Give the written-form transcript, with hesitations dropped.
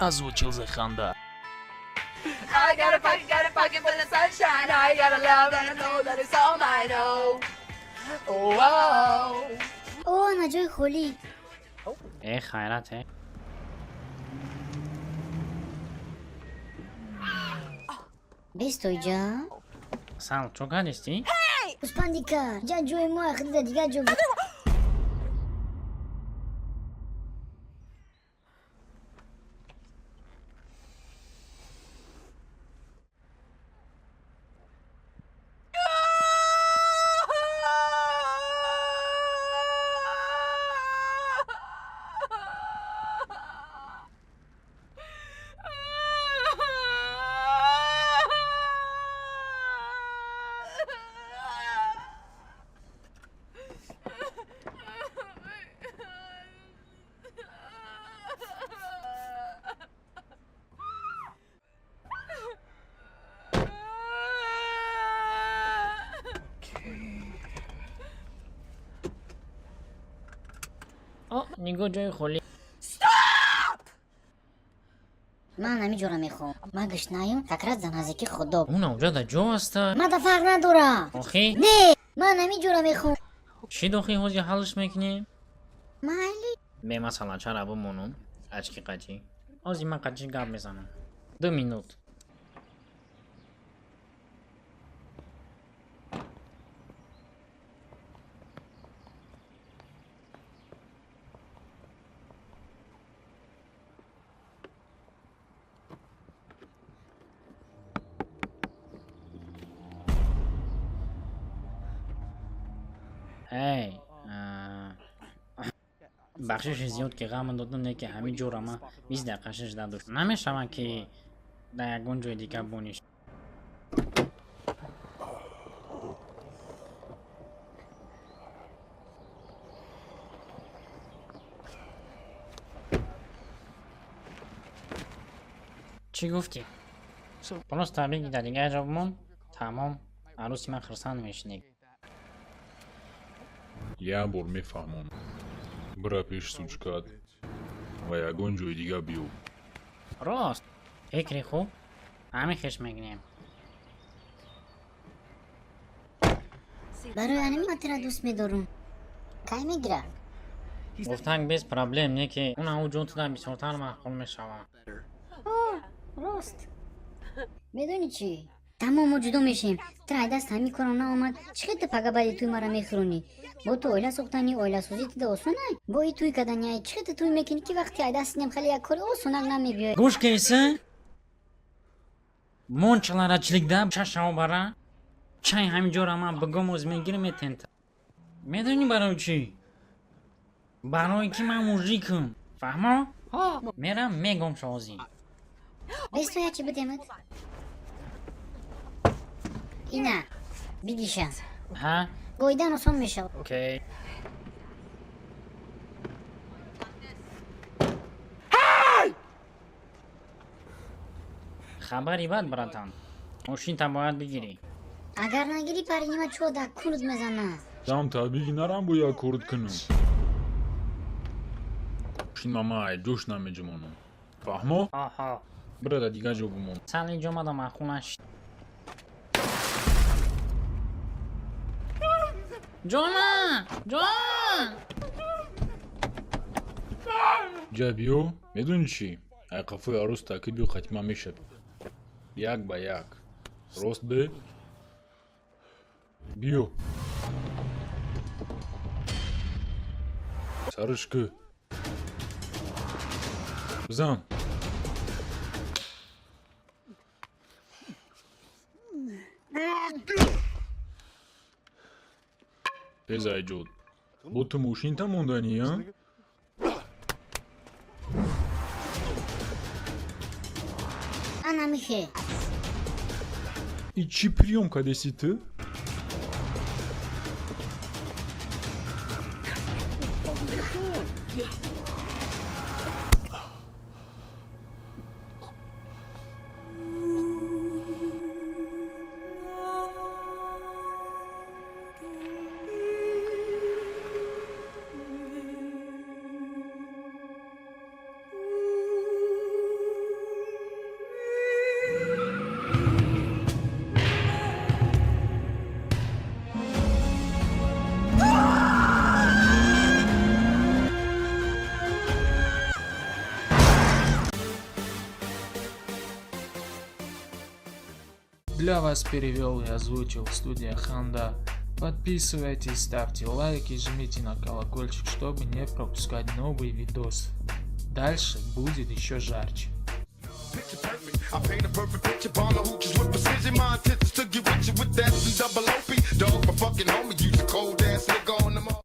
Озвучил Зеханда. I got a pocket full of sunshine. I got a love that I know that it's all mine. Oh, oh, oh. О, ана ҷои холӣ. Э, хайрат, э. Бестоиҷа. Сал, чо кардистӣ? Гӯспандика, ҷа ҷои мо ахирида дигар ҷо. О, нигоҳ, ҷои холӣ. Ман ҳамин ҷора мехоҳам. Ман гушнаем, как раз дар наздики худо. Уна уҷа да ҷо аста. Мада фарқ надора. Охи? Не, ман ҳамин ҷора мехоҳам. Чӣ дохи ҳозир ҳалш мекунем? Майли. Бемасала, чара бимонум? Ачки қачӣ. Ҳозир ман қачӣ гап мезанам. 2 минут. Эй, бахшиши зиёд ки ғам додам, не ки ҳамин ҷора ман 20 дақиқа шишда дошт. Намешавад ки дар ягон ҷои дигар бониш. Чӣ гуфтӣ? Просто биги дар дигар ҷо бимон, тамом, арӯси ман хурсанд мешинӣ. Як бор мефаҳмонам. Бира пеш сучкат ва ягон ҷои дигар биёб. Рост. Фикри хуб. Ҳамин хеш мегирем. Барои анами ман тура дӯст медорам. Кай мегирад? Гуфтан без проблем, не ки уна ӯ ҷон туда бисёртар маъқул мешавад. О, рост. Медонӣ чӣ? Тамом, мо ҷудо мешем. Тра ай даст ҳамин корам наомад. Чӣ хел ту пага баъди тӯй мара мехӯронӣ? Бо ту оила сохтани, оиласозӣ тида осонай? Бо и тӯй кардани ай чӣ хел ту тӯй мекунӣ ки вақте ай даст инам хеле як кори осонак намебиёй? Гӯш кеса? Мон чалара чиликда чашао бара. Чай ҳамин ҷора ман бигом оз мегирам метента. Медонӣ барои чӣ? Барои ки ман мужикам. Фаҳмо? Мерам мегом шози. Бесто я чӣ бидемад? Ина, бигиша. Ҳа? Гоидан осон мешавад. Окей. Хабари бад, братан. Мошинта бояд бигирӣ. Агар нагирӣ, паринима чо дар курд мезана. Дам та биги нарам бо як курд кунам. Мошинма ман ай ҷош намеҷумонам. Фаҳмо? Аҳа. Бира дар дигар ҷо бимон. Сал инҷо омадам маъқул нашид. Ҷона! Ҷон! Ҷа биё, медонӣ чӣ? Ай қафои арӯс таки биё хатима мешавӣ. Як ба як. Рост бе? Биё. Сараш кӯ. Бизан. Тез айҷод. Бо ту мошинта монданӣ, а? Ана михе. И чӣ приём кардеси ту? Для вас перевел и озвучил студия Ханда. Подписывайтесь, ставьте лайки, жмите на колокольчик, чтобы не пропускать новые видосы. Дальше будет еще жарче. Picture perfect. I paint a perfect picture. Bomb the hooches with precision. My intentions to get with you with that and double OP. Dog, my fucking homie, use a cold ass nigga on them all.